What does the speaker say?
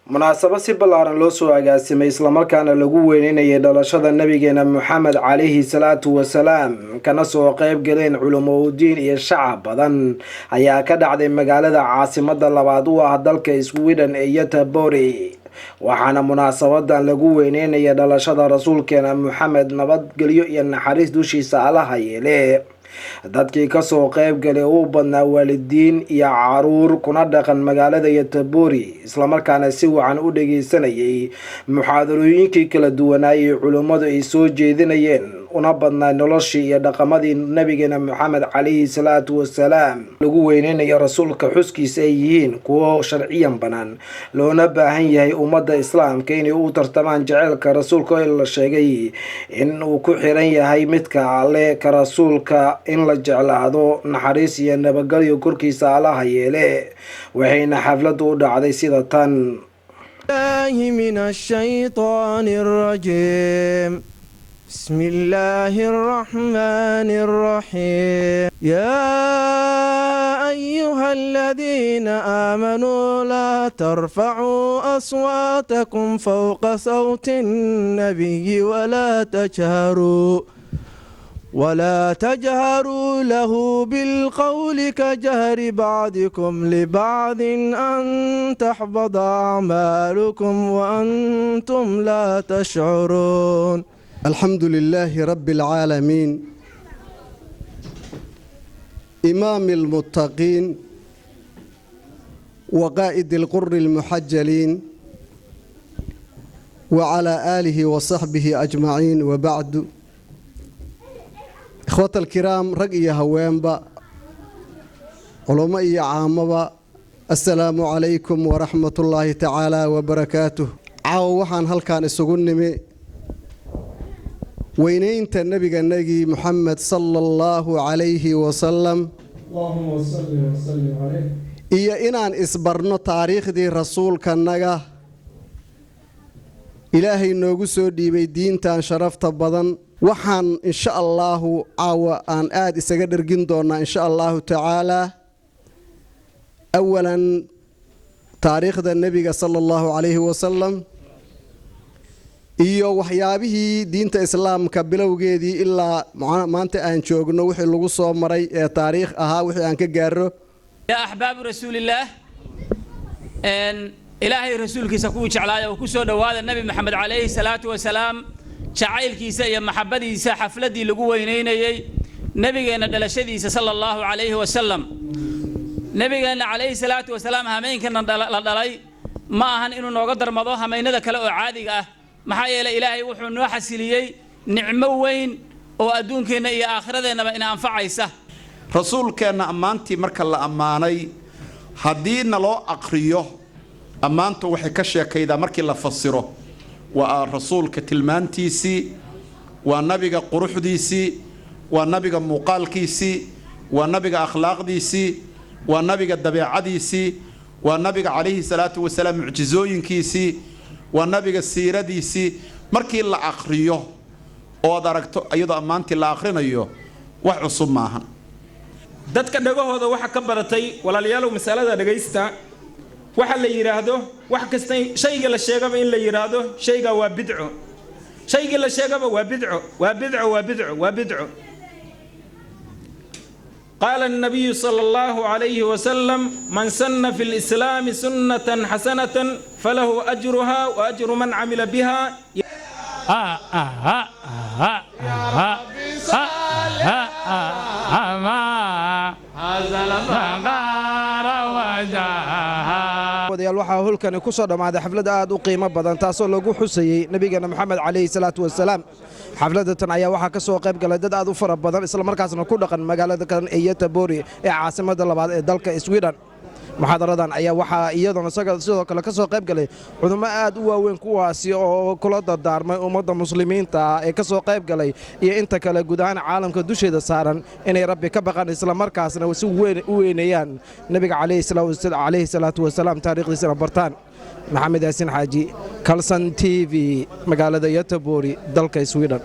Munaasabad si ballaaran loo soo agaasimay, islamarkaana lagu weyneynayay dhalashada nabigeena Moxamed calayhi salaatu wasalaam, kana soo qeyb galeen culamo udiin iyo shacab badan, ayaa ka dhacday magaalada caasimada labaad u ah dalka Sweden ee Göteborg. Waxaana munaasabadan lagu weyneynaya dhalashada rasuulkeena Moxamed, nabadgelyo iyo naxariis dushiisa Allaha yeele, dadkii kasoo qeyb galay u badnaa waalidiin iyo caruur kuna dhaqan magaalada Göteborg, islamarkaana si wacan u dhageysanayay muxaadarooyinkii kala duwanaayay culimmadu ay soo jeedinayeen, una badnaa noloshii iyo dhaqamadii nabigeena Moxamed calayhi salaatu wasalaam. Lagu weyneynayo rasuulka xuskiisa ay yihiin kuwo sharciyan banaan, loona baahan yahay ummadda islaamka inay u tartamaan jaceylka rasuulka, oo la sheegay in uu ku xiran yahay midka alle ka rasuulka in la jeclaado, naxariis iyo nabadgelyo korkiisa Allaha yeele. Waxayna xafladdu u dhacday sida tan. من الشيطان الرجيم، بسم الله الرحمن الرحيم. يا أيها الذين آمنوا لا ترفعوا أصواتكم فوق صوت النبي ولا تجهروا له بالقول كجهر بعضكم لبعض أن تحبط أعمالكم وأنتم لا تشعرون. الحمد لله رب العالمين، إمام المتقين وقائد الغر المحجلين، وعلى آله وصحبه أجمعين، وبعد. إخوة الكرام، rag iyo haweenba, culummo iyo caamaba, assalaamu calaykum waraxmatullaahi tacaala wabarakaatuh. Caawa waxaan halkan isugu nimi weynaynta nebiganagii Muxamed sala allahu calayhi wasalam iyo inaan isbarno taariikhdii rasuulkanaga Ilaahay noogu soo dhiibay diintan sharafta badan. Waxaan insha allaahu caawa aan aada isaga dhergin doonaa, insha allahu tacaalaa, awalan taariikhda nebiga sala allahu calayhi wasalam iyo waxyaabihii diinta islaamka bilowgeedii ilaa maanta aan joogno wixii lagu soo maray ee taariikh ahaa, wixii aan ka gaaro. Yaa axbaabu rasuulillaah, Ilaahay rasuulkiisa kuwii jeclaaya oo ku soo dhowaada Nebi Maxamed calayhi salaatu wasalaam jacaylkiisa iyo maxabadiisa, xafladdii lagu weynaynayey nebigeenna dhalashadiisa sala allahu calayhi wasalam. Nebigeenna calayhi salaatu wasalaam hameenkana la dhalay ma ahan inuu nooga darmado hameynada kale oo caadiga ah, maxaa yeelay Ilaahay wuxuu noo xasiliyey nicmo weyn oo adduunkeenna iyo aakhiradeennaba ina anfacaysa. Rasuulkeenna ammaantii marka la ammaanay, haddii naloo aqriyo ammaantu waxay ka sheekaydaa, markii la fasiro, waa rasuulka tilmaantiisii, waa nabiga quruxdiisii, waa nabiga muuqaalkiisii, waa nabiga akhlaaqdiisii, waa nabiga dabeecadiisii, waa nabiga calayhi salaatu wasalaam mucjizooyinkiisii, waa nabiga siiradiisii. Markii la aqriyo ood aragto iyadoo ammaantii la akhrinayo, wax cusub maahan. Dadka dhagahooda waxa ka badatay, walaalayaalow, masalada dhagaysta, waxa la yidhaahdo wax kasta, shayga la sheegaba in la yidhaahdo shaygaa waa bidco, shaygii la sheegaba waa bidco, waa bidco, waa bidco, waa bidco. قال النبي صلى الله عليه وسلم: من سن في الإسلام سنة حسنة فله أجرها وأجر من عمل بها. آه آه آه آه آه آه آه ما وجهها. Wadayaal, waxaa holkani ku soo dhammaaday xaflad aad u qiimo badan, taasoo lagu xusayey nebigeena Moxamed calayhi salaatu wasalaam. Xafladatan ayaa waxaa ka soo qayb galay dad aad u fara badan, islamarkaasna ku dhaqan magaalada kan ee Göteborg ee caasimada labaad ee dalka Sweden. Muxaadaradan ayaa waxaa iyaduna sidoo kale ka soo qayb galay cudummo aad u waaweyn, kuwaasi oo kula dardaarmay ummadda muslimiinta ah ee ka soo qayb galay iyo inta kale guud ahaan caalamka dusheeda saaran inay Rabbi ka baqaan, islamarkaasna si weyn u weyneeyaan nebiga calayhi salaatu wasalaam, taariikhdiisana bartaan. Maxamed Yaasiin Xaaji, Kalsan TV, magaalada Göteborg, dalka Sweden.